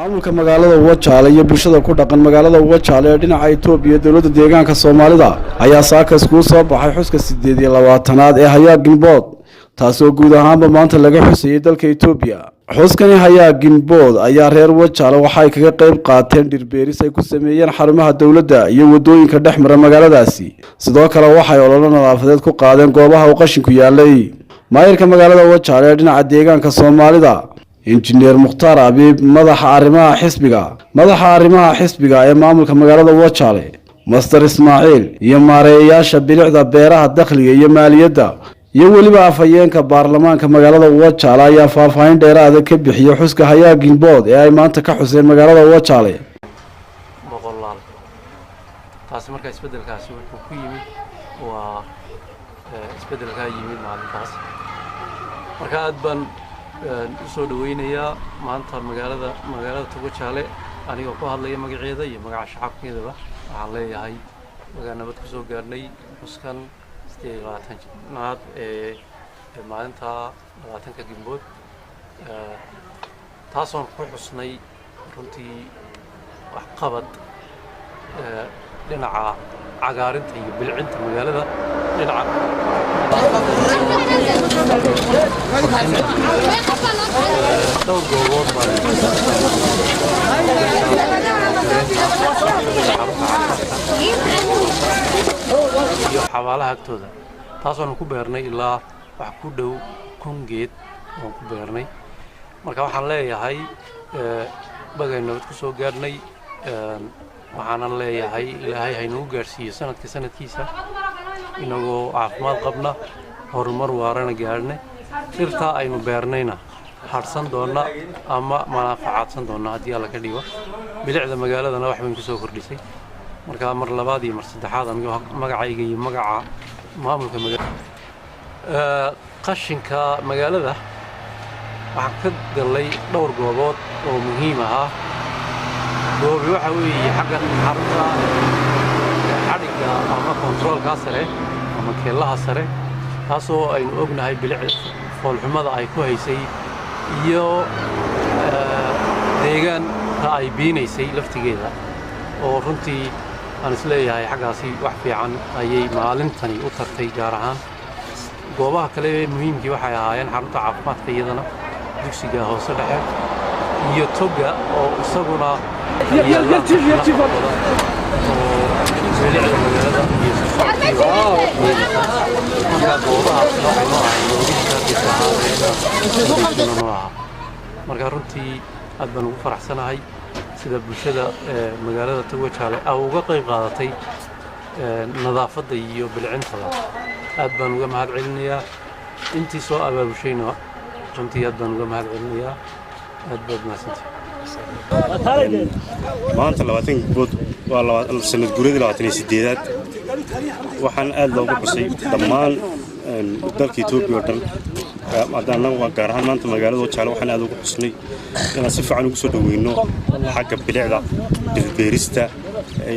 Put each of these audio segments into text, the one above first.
Maamulka magaalada Wajaale iyo bulshada ku dhaqan magaalada Wajaale ee dhinaca Itoobiya, dowladda deegaanka Soomaalida, ayaa saaka iskugu soo baxay xuska 28aad ee Hayaa Ginbood, taasoo guud ahaanba maanta laga xusayay dalka Itoobiya. Xuskani Hayaa Ginbood ayaa reer Wajaale waxay kaga qayb qaateen dhirbeeris ay ku sameeyeen xarumaha dowladda iyo wadooyinka dhex mara magaaladaasi. Sidoo kale waxay ololo nadaafadeed ku qaadeen goobaha uu qashinku yaalay. Maayirka magaalada Wajaale ee dhinaca deegaanka Soomaalida, Injineer Mukhtaar Abiib, madaxa arrimaha xisbiga ee maamulka magaalada Wajaale, Master Ismaaciil, iyo maareeyayaasha bilicda, beeraha, dakhliga iyo maaliyadda, iyo weliba afhayeenka baarlamaanka magaalada Wajaale ayaa faahfaahin dheeraada ka bixiyey xuska Hayaa Ginbood ee ay maanta ka xuseen magaalada Wajaale. Boqolaal taasi marka isbeddelkaasi wuxuu ku yimid waa isbeddelkaa yimid maalintaas. Marka aad baan u soo dhaweynayaa maanta magaalada Tugojaale. Anigoo ku hadlaya magaceeda iyo magaca shacabkeedaba, waxaan leeyahay magaa nabad ku soo gaarnay xuskan 28aad ee maalinta 20-ka Gimbood, taasoon ku xusnay runtii waxqabad dhinaca cagaarinta iyo bilcinta magaalada, dhinaca dhowr goobood baan xarunta iyo xabaalaha agtooda, taasoonu ku beernay ilaa wax ku dhow 1000 geed oon ku beernay. Marka waxaan leeyahay bagaynu nabad ku soo gaadhnay. Waxaanan leeyahay Ilaahay haynagu gaadhsiiyo sanadka sanadkiisa inagoo caafimaad qabna, horumar waarana gaadhnay, dhirtaa aynu beernayna hadhsan doonna ama manaafacaadsan doonna haddii Alla ka dhigo. Bilicda magaaladana wax bayn ku soo kordhisay. Marka mar labaad iyo mar saddexaad, anigoo magacayga iyo magaca maamulka magaalada, qashinka magaalada waxaan ka gallay dhowr goobood oo muhiim ahaa. Goobi waxa weeye xagga xarunta xadhigga ama kontaroolkaa sare ama keellaha sare, taasoo aynu ognahay bilic foolxumada ay ku haysay iyo deegaanka ay biinaysay laftigeeda, oo runtii aan isleeyahay xaggaasi wax fiican ayay maalintani u tartay. Gaar ahaan goobaha kale ee muhiimkii waxay ahaayeen xarunta caafimaadka, iyadana dugsiga hoose dhexe iyo toga oo isaguna yaallaan badan oo bilicda magaalada iyo socodkiiba. Marka goobahaasna waxay noo ahayn goobihii targetka ahaa ee inaan noo ahaa. Marka runtii aad baan ugu faraxsanahay sida bulshada magaalada Togwajaale a uga qayb qaadatay nadaafadda iyo bilcintaba. Aad baan uga mahad celinayaa intii soo abaabushayna, runtii aad baan uga mahad celinayaa. Aad baad mahadsantihi. Maanta 20 Gimbood waa sanad guuradii 28aad. Waxaan aad loogu xusay dhammaan dalka Etoobiya oo dhan. Haddaan gaar ahaan maanta magaalada Wajaale waxaan aad ugu xusnay inaan si fiican ugu soo dhaweyno xagga bilicda, dhirbeerista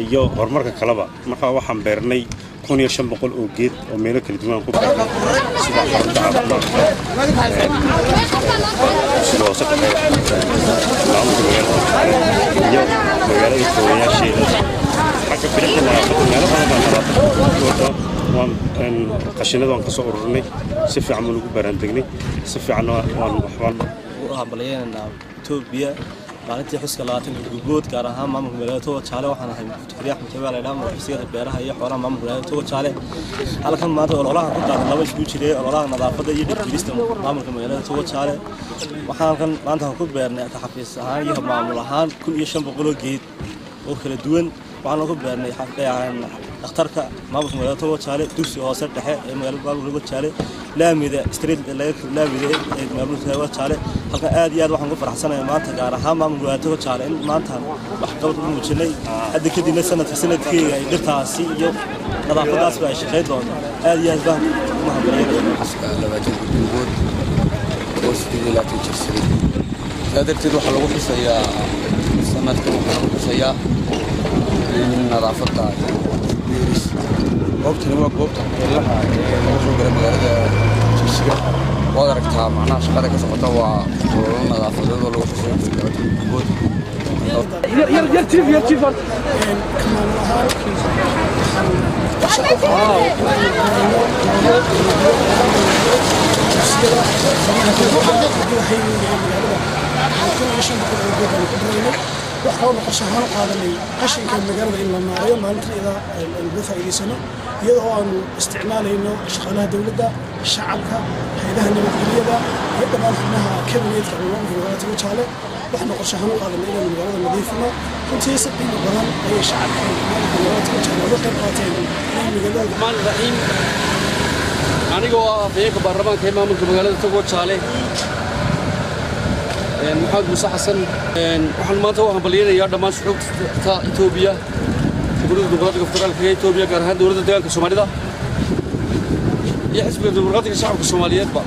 iyo horumarka kaleba. Marka waxaan beernay 1500 oo geed oo meelo kala duwan ku beernay, sida xarunta caafimaadka, dugsiga hoose dhexe, maamulka magaalada Wajaale iyo magaalada koowayaasheeda. Xagga bilicda, nadaafadda, meelo badan baa nadaafadda waan qashinada waan ka soo ururinay, si fiican baan ugu baaraandegnay, si fiicanna waan waxbaan u hambalyeynanaa Etoobiya maalintii xuska 20-ka Gumbood, gaar ahaan maamulka magaalada Togo Jaale. Waxaan ahay Mufti Axmed Tabe la yidhaha, madaxweynaha beeraha iyo xoolaha maamulka magaalada Togo Jaale. Halkan maanta ololaha ku qaadan laba iskugu jiray: ololaha nadaafadda iyo dhirbeerista maamulka magaalada Togo Jaale. Waxaan halkan maanta ku beernay xafiis ahaan iyo maamul ahaan 1500 oo geed oo kala duwan. Waxaan ku beernay dhakhtarka maamulka magaalada Togo Jaale, dugsiga hoose dhexe ee magaalada maamulka Togo Jaale, laamida street laamida ee maamulka Togo Jaale. Halkan aad iyo aad waxaan ku faraxsanahay maanta, gaar ahaan maamulka magaalada Togo Jaale, in maanta waxqabad u muujinay. Hadda kadibna sanadka sanadkeega ay dhirtaasi iyo nadaafadaasba ay shaqayn doonto. Aad iyo aad baan ugu mahadcelinayaa. Xuska 20-ka Gimbood oo 28 jirsaday, saa darteed waxaa lagu xusayaa sanadkan, waxaa lagu xusayaa in nadaafadda beeris. Goobtani waa goobta keellaha ee laga soo gala magaalada Jigjiga. Waad aragtaa macnaha shaqada ka socota, waa ololo nadaafadeed oo lagu xusayo 20-ka Gimbood. Maamul ahaan waxaan qorshe u qaadanay dugsiyada waxay magaalada 1500 oo geed aan ku bilaynay. Wax kaloo qorshe ahaan u qaadanay qashinka magaalada in la maareeyo maalintan iyada uga faa'iidaysano, iyadoo aanu isticmaalayno shaqaalaha dowladda, shacabka, hay'adaha nabadgelyada iyo dhammaan xubnaha kabineetka maamulka magaalada Togwajaale. Waxaanu qorshe ahaan u qaadanay inaanu magaalada nadiifino. Runtii si qiimo badan ayay shacabka maamulka magaalada Togwajaale uga qayb qaateen inay magaalada Raxmaan Raxiim. Anigoo ah afhayeenka baarlamaanka ee maamulka magaalada Togwajaale, Maxamed Muuse Xasan, waxaan maanta u hambalyaynayaa dhammaan shucuubta Itoobiya, Jamhuuriyadda Dimuqraadiga Federaalka ee Itoobiya, gaar ahaan dowladda deegaanka Soomaalida iyo Xisbiga Dimuqraadiga Shacabka Soomaaliyeedba.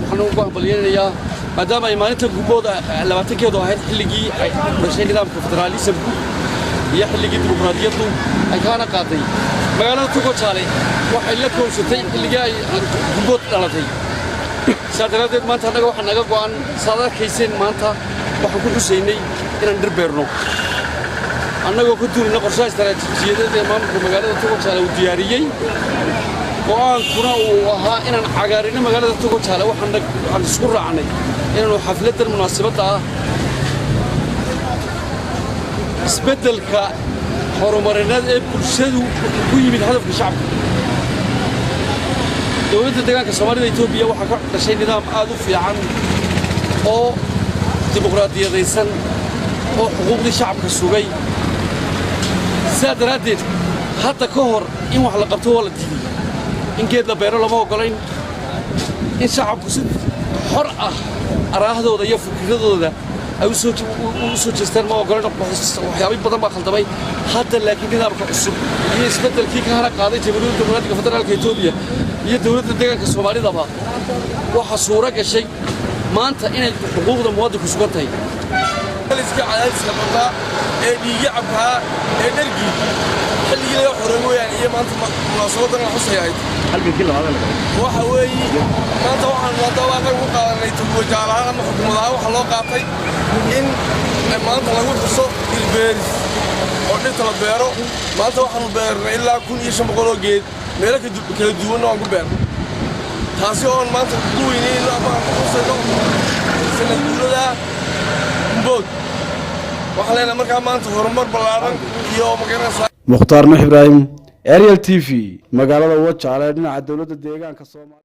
Waxaan ugu hambalyaynayaa maadaama ay maalinta Gubooda 20-keedu ahayd xilligii ay dhashay nidaamka federaalismku iyo xilligii dimuqraadiyaddu ay kaana qaaday. Magaalada Togwajaale waxay la kowsatay xilligii ay Gumbood dhalatay. Sidaa daraaddeed maanta annaga waxaa naga go'an, saad arkayseen, maanta waxaan ku xusaynay inaan dhir beerno, annagoo ka duulina qorshaha istaraatiijiyadeed ee maamulka magaalada Togwajaale uu diyaariyey, go'aankuna uu ahaa inaan cagaarino magaalada Togwajaale. Waxaan isku raacnay inaanu xafladdan munaasabadda ah isbeddelka horumarineed ee bulshadu ku yimid hadafka shacabka. Dowladda deegaanka Soomaalida Itoobiya waxaa ka dhashay nidaam aad u fiican oo dimuqraadiyadaysan oo xuquuqdii shacabka sugay. Sidaa daraaddeed hadda ka hor in wax la qabto waa la diiday, in geed la beero lama oggolayn, in shacabku si xor ah araahdooda iyo fikradooda ay u soo jeestaan ma oggolayn. Waxyaabo badan baa khaldamay. Hadda laakiin nidaamka cusub iyo isbeddelkii ka hana qaaday Jamhuuriyadda Dimuqraadiga Federaalka Itoobiya iyo dowladda deegaanka Soomaalidaba, waxaa suuro gashay maanta inay xuquuqda muwaadinku sugan tahay. Iska cadaadiska badnaa ee dhiigya cabkaa ee dhargii xilligii laga xoreey mooyaane iyo maanta munaasabadan la xusay ahayd. Waxa weeye maanta waxaan haddaba anagu u qaadanay Togwajaal ahaan ama xukuumad ahaan, waxaa loo qaatay in maanta lagu xuso dhirbeeris oo dhirta la beero. Maanta waxaanu beernay ilaa 1500 oo geed, meelo kala duwanna waan ku beernay, taasi oon maanta ku weynayno ama aan ku xusayno sanad guurada Gumbood. Waxaan leenahay markaa maanta horumar ballaaran iyo magaranaysaa. Mukhtaar Nuux Ibraahim, Ariel TV, magaalada Wajaale, dhinaca dowladda deegaanka Soomaaliya.